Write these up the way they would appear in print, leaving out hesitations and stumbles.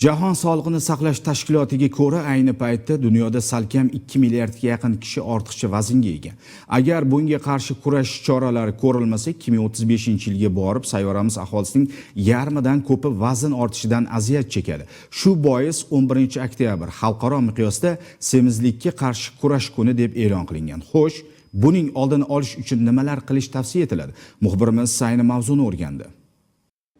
Jahon sog'liqni saqlash tashkilotiga ko'ra, ayni paytda dunyoda salkam 2 milliardga yaqin kishi ortiqcha vaznga ega. Agar bunga qarshi kurashish choralari ko'rilmasa, 2035-yilga borib sayyoramiz aholisining yarmidan ko'pi vazn ortishidan aziyat chekadi. Shu bois 11 oktyabr xalqaro miqyosda semizlikka qarshi kurash kuni deb e'lon qilingan. Xo'sh, buning oldini olish uchun nimalar qilish tavsiya etiladi? Muxbirimiz ayni mavzuni o'rgandi.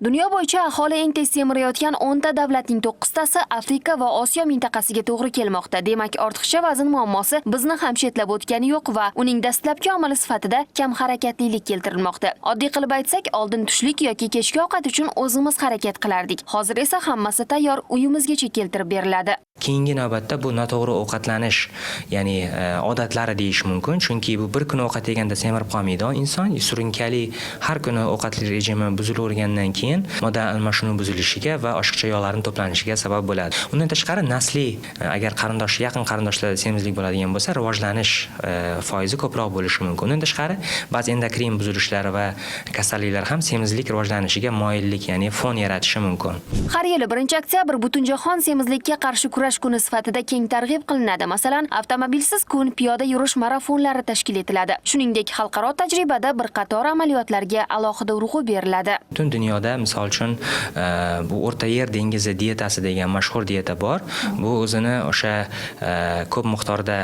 Dunyo bo'yicha aholi eng tez semirayotgan 10 ta davlatning 9 tasi Afrika va Osiyo mintaqasiga to'g'ri kelmoqda. Demak, ortiqcha vazn muammosi bizni ham chetlab o'tgani yo'q va uning dastlabki omili sifatida kam harakatlilik keltirilmoqda. Oddiy qilib aytsak, oldin tushlik yoki kechki ovqat uchun o'zimiz harakat qilardik. Hozir esa hammasi tayyor, uyimizgacha keltirib beriladi. Keyingi navbatda bu noto'g'ri ovqatlanish, ya'ni odatlari deyish mumkin, chunki bu bir kun ovqat yeganda semirib qolmaydi inson. Surunkali har kuni ovqatlik rejimi buzilavergandan keyin modda almashinuvi buzilishiga va oshiqcha yog'larni to'planishiga sabab bo'ladi. Undan tashqari nasliy, agar qarindosh, yaqin qarindoshlarda semizlik bo'ladigan bo'lsa, rivojlanish foizi ko'proq bo'lishi mumkin. Undan tashqari ba'zi endokrin buzilishlari va kasalliklar ham semizlik rivojlanishiga moyillik, ya'ni fon yaratishi mumkin. Har yili 1 oktyabr Butunjahon semizlikka qarshi kurash kuni sifatida keng targ'ib qilinadi. Masalan, avtomobilsiz kun, piyoda yurish marafonlari tashkil etiladi. Shuningdek, xalqaro tajribada bir qator amaliyotlarga alohida urg'u beriladi. Butun dunyoda, misol uchun, bu O'rta Yer dengizi dietasi degan mashhur dieta bor. Bu o'zini o'sha ko'p miqdorda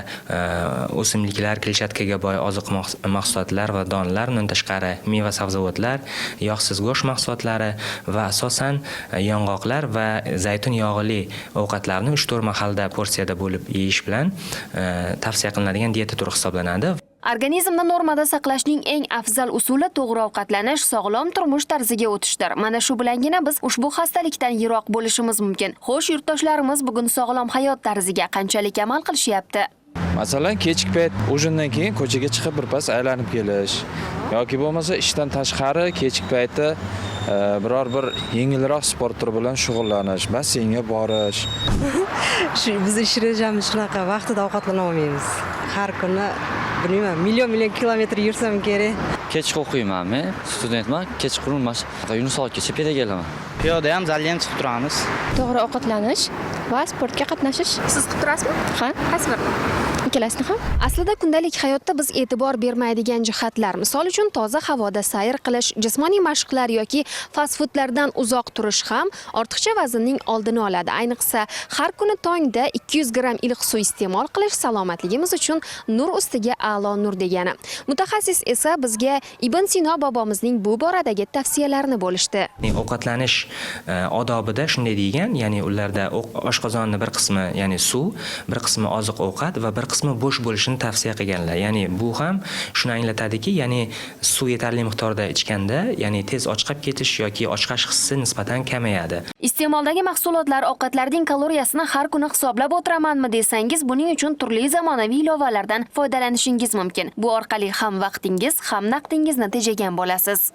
o'simliklar, kletchatkaga boy oziq mahsulotlar va donlar, undan tashqari meva sabzavotlar, yog'siz go'sht mahsulotlari va asosan yong'oqlar va zaytun yog'li ovqatlarni 3-4 mahalda porsiyada bo'lib yeyish bilan tavsiya qilinadigan dieta turi hisoblanadi. Organizmni normada saqlashning eng afzal usuli to'g'ri ovqatlanish, sog'lom turmush tarziga o'tishdir. Mana shu bilangina biz ushbu xastalikdan yiroq bo'lishimiz mumkin. Xo'sh, yurtdoshlarimiz bugun sog'lom hayot tarziga qanchalik amal qilishyapti? Masalan, kechki payt ужин dan keyin ko'chaga chiqib birpas aylanib kelish yoki bo'lmasa ishdan tashqari kechki payti biror bir yengilroq sport turi bilan shug'ullanish, basseynga borish. Shu bizni ish rejamiz shunaqa, vaqtida ovqatlana olmaymiz. Har kuni, bilmayman, million million kilometr yursam kerak. Kechki o'qiyman men, studentman. Kechqurun mana Yunusobodgacha piyoda kelaman. Piyoda ham, zalga ham chiqib turamiz. To'g'ri ovqatlanish va sportga qatnashish. Siz qilib turasizmi? Ha. Qaysi birini? Ikkalasini ham. Aslida kundalik hayotda biz e'tibor bermaydigan jihatlar, misol uchun, toza havoda sayr qilish, jismoniy mashqlar yoki fast foodlardan uzoq turish ham ortiqcha vaznning oldini oladi. Ayniqsa, har kuni tongda 200 gramm iliq suv iste'mol qilish salomatligimiz uchun nur ustiga a'lo nur degani. Mutaxassis esa bizga Ibn Sino bobomizning bu boradagi tavsiyalarini bo'lishdi. Ya'ni ovqatlanish odobida shunday degan, ya'ni ularda oshqozonni bir qismi, ya'ni suv, bir qismi oziq ovqat va bir qismi bo'sh bo'lishini tavsiya qilganlar. Ya'ni bu ham shuni anglatadiki, ya'ni suv yetarli miqdorda ichganda, ya'ni tez ochqab ketish yoki ochqash hissi nisbatan kamayadi. Iste'moldagi mahsulotlar, ovqatlarning kaloriyasini har kuni hisoblab o'tiramanmi desangiz, buning uchun turli zamonaviy ilovalardan foydalanishingiz mumkin. Bu orqali ham vaqtingiz, ham naqdingizni tejagan bo'lasiz.